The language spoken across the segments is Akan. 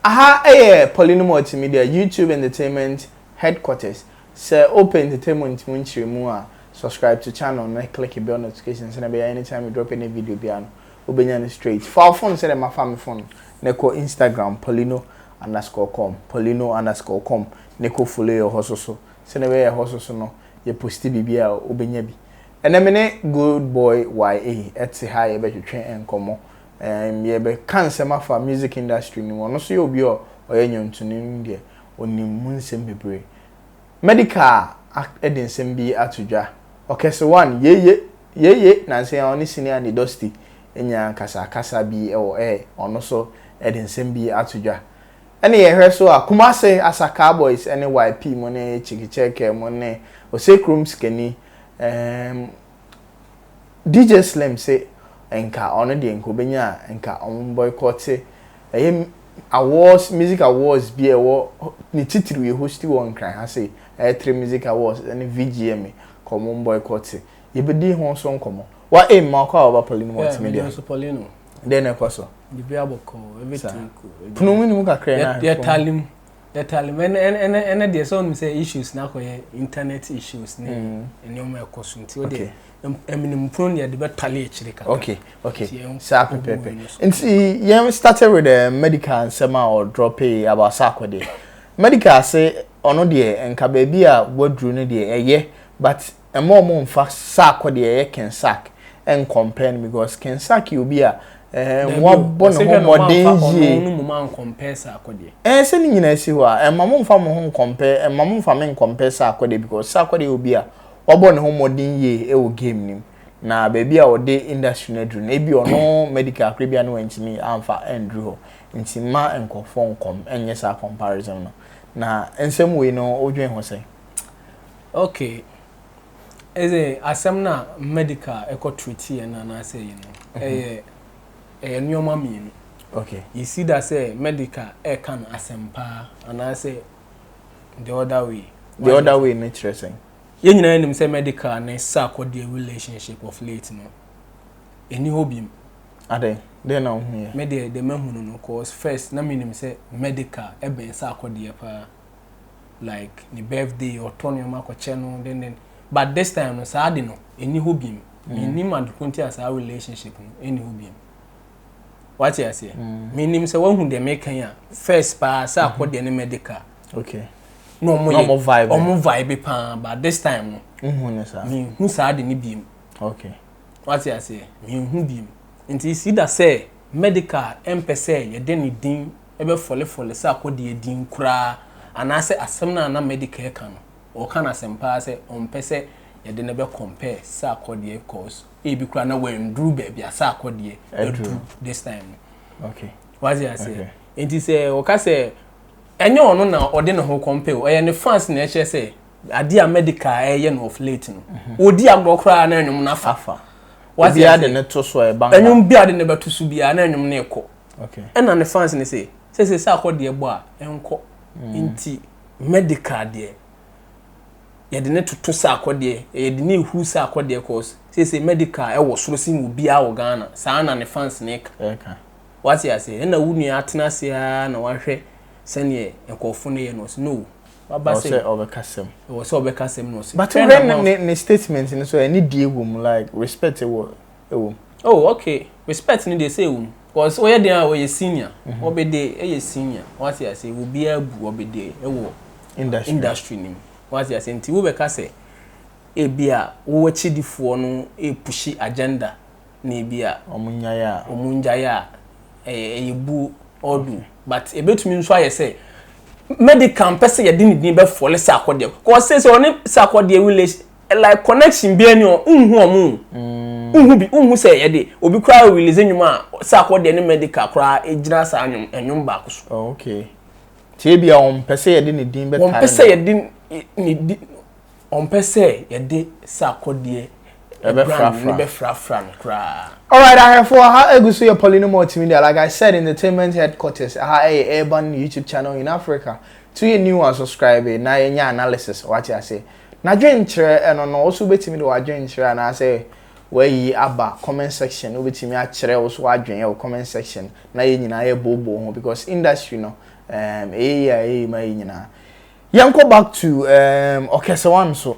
Aha yɛ Paulino Multimedia YouTube Entertainment Headquarters. Sɛ wopɛ entertainment mu nkyerɛmu a, subscribe to channel no na click bell notification sɛnea ɛbɛyɛ a anytime we drop any video biara no, wobɛnya no straight. Fa wo phone sɛdeɛ mafa me phone na kɔ Instagram Paulino underscore com, Paulino underscore com na kɔ follow yɛ hɔ so so sɛnea ɛbɛyɛ ɛhɔ so so no yɛ posti biribi a wobɛnya bi. Ɛnɛ me ne Good Boy YA te ha a yɛbɛtwetwe nkɔmmɔ. Ɛɛm yɛrebɛka nsɛm afa music industry no mu. Ɔno nso yɛ obi a ɔyɛ nnwontoni no deɛ, ɔnim mu nsɛm bebree. Medikal de nsɛm bi ato dwa. Ɔkɛse one, yeye, yeye, nansa yi ara ɔne Senior Andy Dosty anya akasakasa bi wɔ air, ɔno nso de nsɛm bi ato dwa. Ɛne yɛhwɛ so a, Kumasi Asakaa Boys ne YP mo ne Chikikyɛkɛ mo ne Oseikrom Sikani, ɛɛm DJ Slim se nka ɔno deɛ nka ɔbɛnya a nka ɔmo boycott ɛyɛ awards music awards bi a ɛwɔ ne titiriw yɛ hosti wɔ Nkran ha sei ɛyɛ Three Music Awards ɛne VGMA nka ɔmo boycott. Yɛbɛdi ho nso nkɔmmɔ. Wa aim ma ɔkɔ a ɔba Paulino Yeah, Multimedia. mede nso Paulino. Dɛn na ɛkɔ so? Biribi abɔkɔ, everything cool. Pono mu ne mu kakra na ahwɛfoɔ. Yɛtale mu. Yɛtale mu. Ɛnɛ ɛnɛ ɛnɛ deɛ sɛ wonim sɛ issues no akɔyɛ internet issues ne nneɛma ɛkɔ so nti wodeɛ ɛmenem pono no yɛde bɛtale akyire kakra. Okay. Nti yɛn Saa kɔ pɛpɛɛpɛ. wei no so. Nti yɛn started with the medical nsɛm a ɔdrɔpee about Sarkodie. Medical se ɔno deɛ nka baabi a waduru no deɛ ɛyɛ but ɛma ɔmo nfa Sarkodie ɛyɛ King Sark ɛncompare no because King Sark yɛ obi a ɛɛ wabɔ ne ho mmɔden yie. Ɔno no mu ancompare Sarkodie. Ɛɛ sɛ ne nyinaa si hɔ a ɛma mo nfa mo ho ncompare ɛma mo nfa me ncompare Sarkodie because Sarkodie yɛ obi a wabɔ ne ho mmɔden yie ɛwɔ game nim na baabi a ɔde industry no aduru no ebi ɔno medical akora bi a no wantumi amfa ɛnduru hɔ nti mma nkɔfoɔ nkɔm ɛnyɛ saa comparison no na nsɛm wei no wodwen ho sɛn? Okay. Ɛsɛ asɛm no a medical ɛkɔ treat yɛ no anaasɛ yi no ɛyɛ nneɛma mmienu. Yɛsi da sɛ medical ɛka no asɛm paa anaasɛ the other way. The other way no kyerɛ sɛn? Yɛn nyinaa nim sɛ medical ne Sarkodie relationship of late no ɛni hɔ biem. Adɛn dɛn na wohu yɛ? Me deɛ deɛ mahu no no cause first na menim sɛ medical ɛbɛn Sarkodie paa like ne birthday ɔtɔ nneɛma akɔkyɛ no den but this time no saa de no ɛni hɔ biem. Menim adeko nti a saa relationship no ɛni hɔ biem. Wate aseɛ? Menim sɛ wahu deɛ meka yi a first paa Sarkodie ne medical na ɔmo Na yɛ ɔmo vibe. Ɔmo vibe paa but this time no Wohu ne saa. Menhu saa de ne biem. Wate aseɛ? Menhu biem nti si da sɛ medical ɛmpɛ sɛ yɛde ne din ɛbɛfɔlefɔle Sarkodie din koraa anaasɛ asɛm no a na medical ɛka no ɔka no asɛm paa sɛ ɔmpɛ sɛ yɛde no bɛ compare Sarkodie cause ebi koraa na wanduru baabi a Sarkodie Aduru. aduru this time no. Wate aseɛ? Okay. Nti sɛ ɔka sɛ ɛnyɛ ɔno na ɔde ne ho compare o, ɛyɛ ne fans na ɛkyerɛ sɛ adeɛ a medical ɛyɛ no of late no ɔdi agorɔ koraa na ɛnwom no afa. Afa. Wate Obiara aseɛ? de ne to so a ɛba nka. Ɛnwom bi a de ne bɛto so biara na ɛnwom no ɛkɔ. Ɛna ne fans ne sɛ sɛ Sarkodie bɔ a ɛnkɔ nti medical deɛ yɛde ne toto Sarkodie yɛde ne ehu Sarkodie cause sɛ medical ɛwɔ soro sin wɔ biara wɔ Ghana saa na ne fans ne ka. Ɛka. Wate aseɛ? Ɛna wo nua atena ase ara na wahwɛ sɛneɛ nkɔɔfo no yɛ no ɔsɛ no waba Ɔwɔ sɛ sɛ ɔbɛka sɛm. Ɛwɔ sɛ ɔbɛka sɛm no ɔsɛ But hwɛ na wohwɛ ma- ne statement no so ɛne die wɔ mu like respect wɔ mu. Oh okay, respect no deɛ sɛ ɛwɔ mu cause ɔyɛ den a ɔyɛ senior ɔbɛde ɛyɛ senior wate aseɛ obiara bu ɔbɛde ɛwɔ Industry. Industry nim wate aseɛ nti wobɛka sɛ ebi a wowɔ akyidifoɔ no epush agenda na ebi a Ɔmo nyae a. Ɔmo ngyae a ɛyɛ buo ɔdu but ebetumi nso ayɛ sɛ medical mpɛ sɛ yɛde ne din bɛfɔle Sarkodie cause sɛ ɔne Sarkodie relation like connection bi ani ɔ nhu ɔmo nhu bi nhu sɛ yɛde obi koraa release nnwom a Sarkodie ne medical koraa egyina saa nnwom baako so. Oh, okay. Tie bi a ɔmpɛ sɛ yɛde ne din bɛtare. Wɔmpɛ sɛ yɛde ne di ɔmpɛ sɛ yɛde Sarkodie Ɛbɛfrafra. Ne bɛfrafra no koraa. Alright, ahwɛfoɔ ha egu so yɛ Paulino Multimedia. Like I said, entertainment headquarters. Aha ɛyɛ urban YouTube channel in Africa. To yɛ new one subscribe na yɛnya analysis wate ase. Na dwenkyerɛ ɛno no also betumi de wadwenkyerɛ anaasɛ Wayi aba comment section, wobɛtumi akyerɛ wo so w'adwene wɔ comment section na yɛn nyinaa yɛ booboo ho because industry no ɛyɛ yie a ɛyɛ yie ma yɛn nyinaa. Yɛnkɔ back to Ɔkɛsewan so.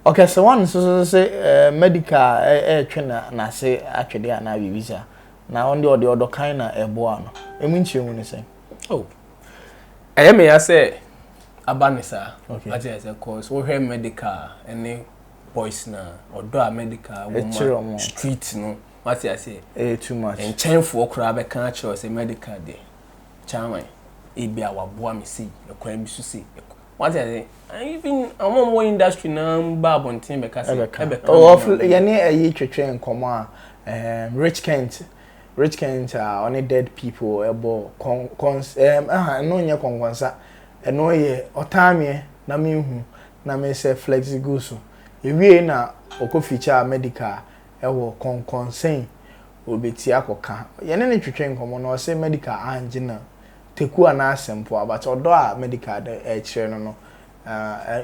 Ɔkɛsewan nso so sɛ medical ɛretwe na n'ase atwede anaa biribi saa, na ɔno deɛ ɔde ɔdɔ kan na ɛboa no. Emu nkyerɛmu ne sɛn? Oh, ɛyɛ me ya sɛ aba ne saa. Ate sɛ cause wohwɛ medical ne boys na ɔdɔ a medical wɔ Ɛkyerɛ ma ɔmo. street no, wate aseɛ? Ɛyɛ too much. Nkyɛnfoɔ koraa bɛka akyerɛ wo sɛ medical deɛ, chairman, ebi a waboa me sei, ɛkwan bi so sei, wate aseɛ? And even ɔmo a wɔwɔ industry na ba abɔnten bɛka sɛ Ɛbɛka. Ɛbɛka. Ɔwɔ yɛne ɛyi twetwe nkɔmɔ a Rich Kent a ɔne Dead People ɛbɔ kɔn kɔns aha, ɛno nyɛ kɔnkɔnsa, ɛno yɛ ɔtaameɛ na mehu na me sɛ flex go so ewie na ɔkɔ feature medical ɛwɔ kɔnkɔnsɛn obeti akɔka. Yɛne ne twetwe nkɔmɔ na ɔsɛ medical angye na teku anaa asɛmpo, but ɔdɔ a medical de ɛkyerɛ no,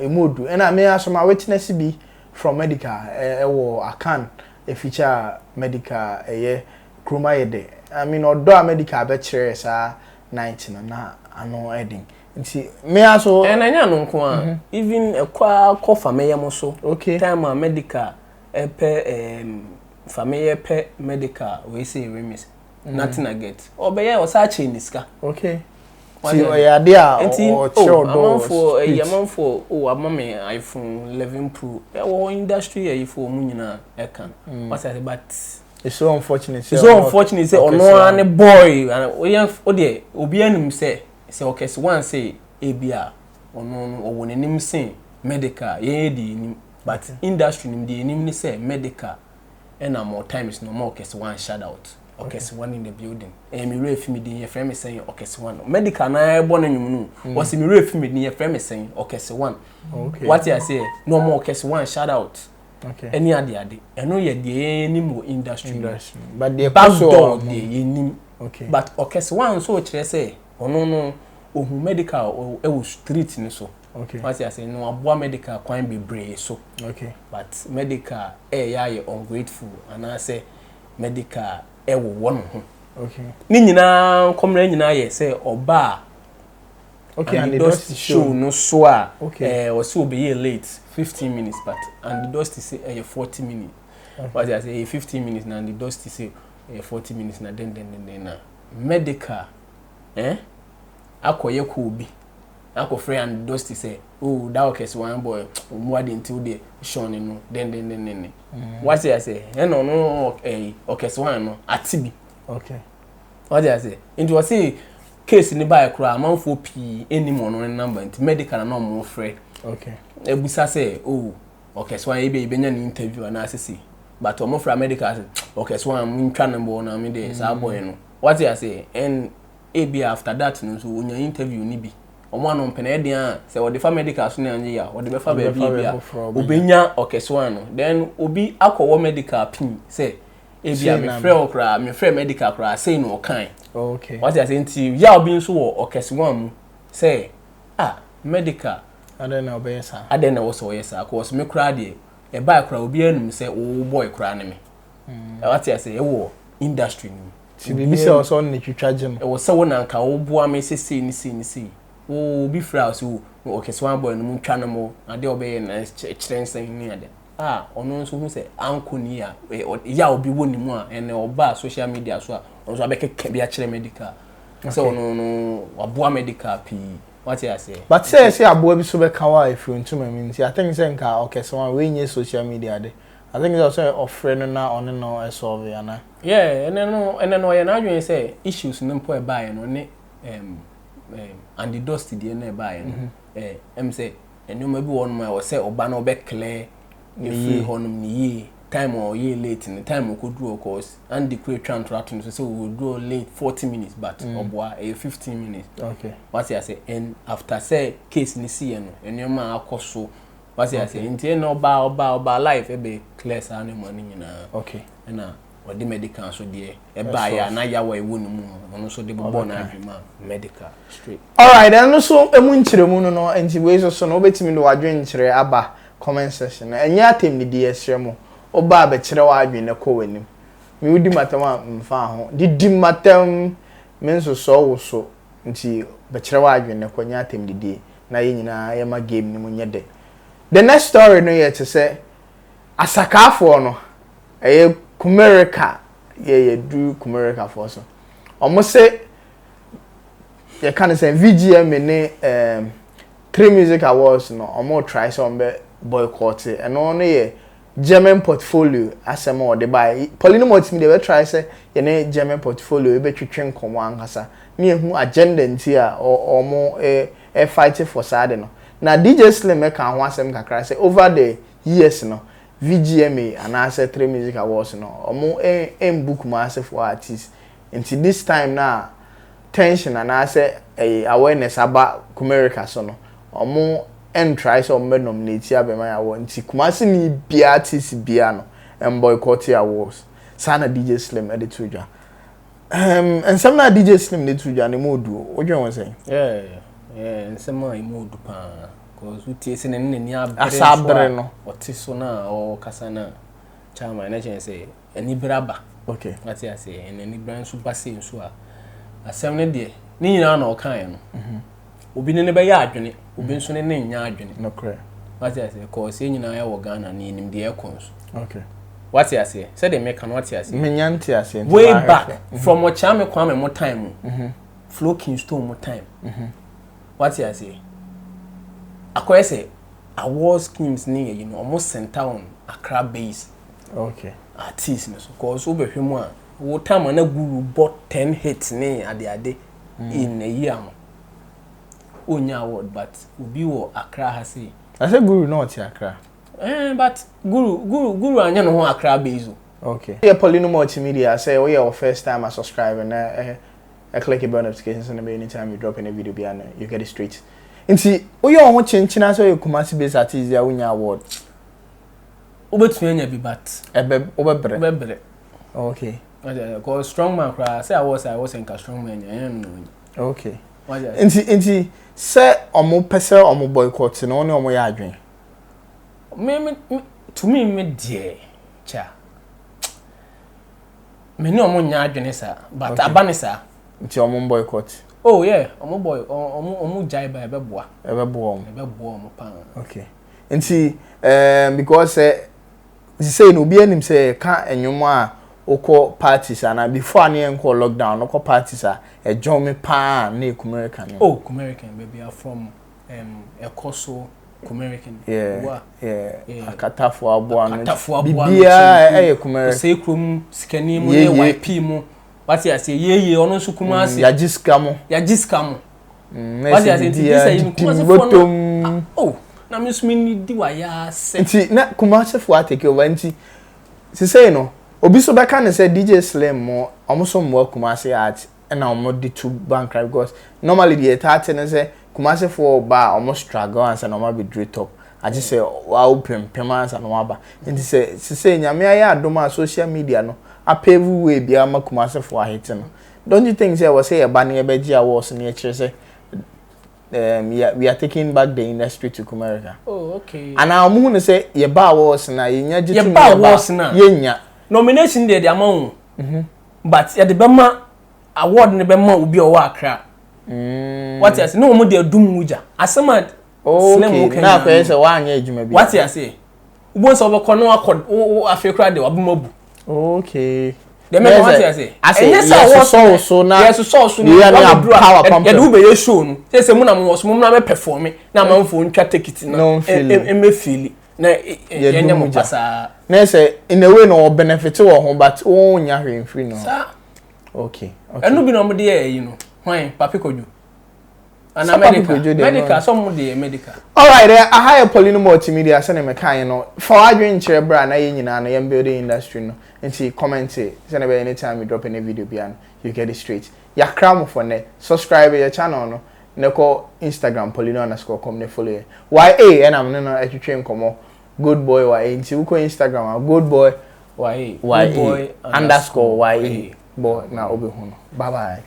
emu odu. Ɛna me aso ma witness bi from medical ɛwɔ Akan efeature medical, ɛyɛ kurom ayɛ dɛ. I mean, ɔdɔ a medical bɛkyerɛ saa night no na ano ɛden, nti me aso. Ɛna ɛnyɛ ano nko a, even ɛkɔ akɔ fameyɛ mo so. Time a medical ɛpɛ fameyɛ pɛ medical wei sɛ remix Nothing I Get, ɔbɛyɛ ɔsa akyɛ ne sika. Okay, nti ɔyɛ ade a nti ɔkyerɛ oh ɔdɔ wɔ amanfoɔ ɛyi street. Amanfoɔ, oh, ama me iPhone 11 Pro. Ɛwɔ hɔ, industry ɛyifoɔ mu nyinaa ɛka wasa ase, but It's so unfortunate. It's so unfortunate sɛ ɔno ara ne boy oyɛ o deɛ, obi anim sɛ ɔkɛse one sɛ ebi a ɔno no ɔwɔ n'anim sen medical. Yɛn yɛ deɛ anim, but industry nim deɛ anim ne sɛ medical ɛna more times no ɔma ɔkɛse one shout out, ɔkɛse one in the building. Ɛyɛ mi werɛ fi mi din, yɛfrɛ mi sɛn, ɔkɛse one. Medical na ɛbɔ ne nwom no, wɔsi mi werɛ fi mi din, yɛfrɛ mi sɛn, ɔkɛse one. Wate aseɛ? Na ɔma ɔkɛse one shout out ɛne ade ade. Ɛno yɛ deɛ yɛn anim wɔ industry mu. Industry, but deɛ back kɔ so door wɔ deɛ yɛnim. But ɔkɛse one nso kyerɛ sɛ ɔno no ohun medical ɛwɔ street ni so. Wate ase? Na waboa medical kwan bebree so. But medical ɛyɛ ayɛ ungrateful anaasɛ medical ɛwowɔ ne ho. Ne nyinaa nkɔmmerɛ nyinaa yɛ sɛ ɔbaa And Andy the Dusty Dusty show show no so a ɔsɛ ɔbɛyɛ late 15 minutes, but Andy Dusty sɛ ɛyɛ 40 minutes. Wate ase? Ɛyɛ 15 minutes na Andy Dusty sɛ ɛyɛ 40 minutes na dendendenden na medical akɔyɛ kɔ obi akɔfrɛ Andy Dusty sɛ, oh, that ɔkɛse one boy ɔmu ade nti wo deɛ Sean no dendendenden. Wate ase? Ɛna ɔno ɔkɛse one no ate bi. Wate ase? Nti wɔse case ni baa koraa, amanfoɔ pii anim ɔno ne number, nti medical na ɔmo frɛ ebusa sɛ, oh, ɔkɛse one ebi ebenya ne interview anaasɛ si, but ɔmo frɛ medical sɛ ɔkɛse one mo ntwa ne bɔ na mi de saa boy no. Wate ase? And ebi after that no nso onya interview ni bi, ɔmo ano mpɛnɛ ɛdeɛ a sɛ wɔde fa medical so ne anye a wɔde bɛfa Wɔde baabi bɛfa ebi a baabi foforɔ ɔbɛnya. Obenya ɔkɛse one no, then obi akɔwɔ medical pin sɛ ebi a Sei na mefrɛ wɔ koraa, mefrɛ medical koraa sei na ɔkan. Wate ase? Nti yaw bi nso wɔ ɔkɛse one mu sɛ, ah, medical Adɛn na ɔbɛyɛ saa? Adɛn na ɛwɔ sɛ ɔyɛ saa? Kɔɔ so me koraa deɛ ɛbaa koraa, obiara nim sɛ wo boy koraa ne me. Wate ase? Ɛwɔ industry no mu. Nti biribi sɛ ɔsɛ ɔno ne twitwa gye no. Ɛwɔ sɛ wo nanka woboa me sɛ sei ne sei ne sei. Wo obi frɛ a sɛ o ɔkɛse one boy no mu ntwa no mo adeɛ a ɔbɛyɛ na kyerɛ nsɛn ne ade a ɔno nso hu sɛ ankɔ ni a yaw bi wɔ ne mu a, ɛnɛ ɔbaa social media so a ɔno nso abɛkeka bi akyerɛ medical sɛ ɔno no waboa medical pii. Wate aseɛ? But sɛ aboa bi so bɛka wo a ɛfiri ntoma mu, nti I think sɛ nka ɔkɛse one wei nyɛ social media de. I think sɛ ɔsɛ ɔfrɛ no na ɔne no ɛsolve ana. Yeah, ɛnɛ no ɔyɛ n'adwene sɛ issues no mpo ɛbaeɛ no ne Andy Dusty deɛ no ɛbaeɛ no sɛ nneɛma bi wɔ hɔnom a ɛwɔ sɛ ɔba no ɔbɛclear efiri hɔnom ne yie. Time a ɔyɛ late no, time ɔkɔduru hɔ, cause Andy kura twa ntora to no so sɛ ɔduru late 40 minutes, but ɔboa, ɛyɛ 15 minutes. Wate ase? And after sɛ case ne si yɛ no, nneɛma a akɔ so, wate ase? Nti ɛna ɔba live ɛbɛ clear saa nneɛma no nyinaa. Ɛna ɔde medical nso deɛ ɛbaeɛ a na yawa ɛwɔ ne mu no, ɔno nso de bobɔ n'adwene ma medical straight. Alright, ɛno nso emu nkyerɛmu no, nti wei nso so no wobɛtumi de w'adwene nkyerɛ aba comment section no. Ɛnyɛ atɛm didi, ɛsrɛ mo. Woba a bɛkyerɛ w'adwene na kɔ w'anim. Me wodi m'atɛm a mfa ho. Didi m'atɛm, me nsosɔ wo so. Nti bɛkyerɛ w'adwene na kɔ, nyɛ atɛmdidie na yɛn nyinaa yɛma game no mu nyɛ dɛ. The next story no yɛ te sɛ Asakaafoɔ no, ɛyɛ Kumereka, yɛ yɛduru Kumerekafoɔ so. Wɔn se yɛka no sɛ VGMA ne 3 Music Awards no, wɔn try sɛ wɔn bɛ boycott. Ɛno no yɛ German Portfolio asɛm a wɔde baeɛ. Pauline Multimedia bɛ try sɛ yɛne German Portfolio bɛtwitwe nkɔmmɔ ankasa ne yɛhu agenda nti a wɔn ɛ fight for saa de no. Na DJ Slim ɛka ho asɛm kakra sɛ over the years no, VGMA anaasɛ 3 Music Awards no, wɔn mbu Kumasi artists. Nti this time na tension anaasɛ ɛyɛ awareness aba Kumerica so no, wɔn ntry sɛ wɔn bɛ nominate abɛma yɛ award. Nti Kumasi ni bia artist bia no mboycott awards. Saa na DJ Slim ɛde to dwa. Nsɛm na DJ Slim de to dwa ne mu odu, wodwen wɔn sɛn? Yeah, nsɛm a emu odu paa. 'Cause wotie sɛ n'ani n'ani abere Asa abere no. Ɔte so na ɔkasa na chairman na kyerɛ sɛ ani bere aba. Wate ase, ɛna ani bere nso ba se nso a asɛm no deɛ ne nyinaa na ɔkaeɛ no. Obi ne ne bɛyɛ adwene, obi nso ne ne nyɛ adwene. Nokorɛ. Wate ase, 'cause yɛn nyinaa yɛwɔ Ghana na yɛnim deɛ ɛkɔ nso. Wate ase, sɛdeɛ meka no, wate ase. Menya nte ase. Nti way back from Ɔkyeame Kwame mo time mu, Flo Kingston mo time. Wate ase. Akɔyɛ sɛ award schemes ne yɛ yi no, ɔmo center on Accra base artist no so. 'Cause wobɛhwɛ mu a, wo time a na Guru bɔ 10 hits ne adeade in a year no, onya award, but obi wɔ Accra ha sei. Na sɛ Guru na ɔte Accra. But Guru anyɛ ne ho Accra base o. Okay. Yɛ Paulino Multimedia sɛ woyɛ wo first time a, subscribe na ɛ click bell notification so na bɛyɛ anytime you drop any video bia no, you get it straight. Nti woyɛ wo ho kyenkyena sɛ woyɛ Kumasi based artist a, wonya award? Wobɛtumi anya bi, but ɛbɛ wobɛbrɛ. Wobɛbrɛ. 'Cause Strong Man koraa sɛ awɔ sɛ awɔ sɛ nka Strong Man nya ɛnyɛ no na ɔnya. Wate ase? Nti sɛ ɔmo pɛ sɛ ɔmo boycott no, wo ne ɔmo yɛ adwene? Me to me deɛ kya me ne ɔmo nya adwene saa, but aba ne saa. Nti ɔmo boycott? Oh yeah, ɔmo boy ɔmo gyae ba, ɛbɛboa. Ɛbɛboa ɔmo. Ɛbɛboa ɔmo paa. Okay. Nti because sɛ sisei no obi anim sɛ yɛka nnwom a wokɔ parties anaa before a ne yɛnkɔ lockdown no, wokɔ parties a ɛdwɔn me paa na yɛ Kumerica no. Oh, Kumerican baabi a from ɛkɔ so Kumerican. Wa. Akatafo aboa no. Akatafo aboa no. Biribiara ɛyɛ Kumerica. Osei kurom sikani mu ne YP mu. Wate ase, yeye ɔno nso Kumasi. Yagye sika mo. Yagye sika mo. Na Wate ɛsɛ ase, nti biribiara sɛ yi didi Kumasifoɔ no. bɔtɔm. Ah, oh, na me nso me ni di wa ya ase. Nti na Kumasifoɔ atake over. Nti sisei no obi so bɛka ne sɛ DJ Slim mo, ɔmo so mmoa Kumasi art ɛna ɔmo de to bankra, because normally deɛ ɛtaa te ne sɛ Kumasifoɔ ba a, ɔmo struggle ansa na ɔmo abɛduru top, agye sɛ wawo pempem ansa na ɔmo aba. Nti sɛ sisei Nyame ayɛ adom a social media no apave way bi ama Kumasifoɔ ahete no, don't you think sɛ ɛwɔ sɛ yɛba ne yɛbɛgye awards ne yɛkyerɛ sɛ we are taking back the industry to Kumerica? Oh, okay. Anaa ɔmo hu ne sɛ yɛba awards na yɛnya gye tum? Yɛba awards na yɛnya nomination deɛ de ama wo, but yɛde bɛma award ne bɛma obi a ɔwɔ Accra. Wate ase, ne wɔn de adum mu gya asɛm a Slim wo na akɔyɛ sɛ woanyɛ adwuma bi. Wate ase, wobɔ sɛ wobɛkɔ na wakɔ wo afei koraa de wabɛma bu. Deɛ mɛka, wate ase, ɛnyɛ sɛ yɛsosɔ wo so na yɛsosɔ so na wabɛduru a yɛde wo bɛyɛ show no sɛ mu na mowɔ so mo mmra mɛ perform na amanfoɔ ntwa ticket na ɛmɛfeel na yɛnyɛ mo pasaa. Na sɛ in a way na wɔ benefit wɔ ho, but wɔn nya hwee mfiri no. Saa. Ɛno bi na wɔde yɛ ɛyi no, hwan, Papi Kojo ana Medical, Medical sɛ ɔmo de yɛ Medical. Alright, aha yɛ Paulino Multimedia. Sɛne meka yɛ no, fa w'adwene nkyerɛ berɛ a na yɛn nyinaa no yɛn building industry no. Nti comment sɛne bɛyɛ anytime we drop any video bia no, you get it straight. Yɛakra mo for nɛ. Subscribe yɛ channel no na kɔ Instagram paulino_com ne follow yɛ. Ya ɛna me ne no ɛtwetwe nkɔmmɔ, Good Boy Ya. Nti wokɔ Instagram a, Good Boy Ya Ya_Ya bɔ na wobɛhu no. Bye bye.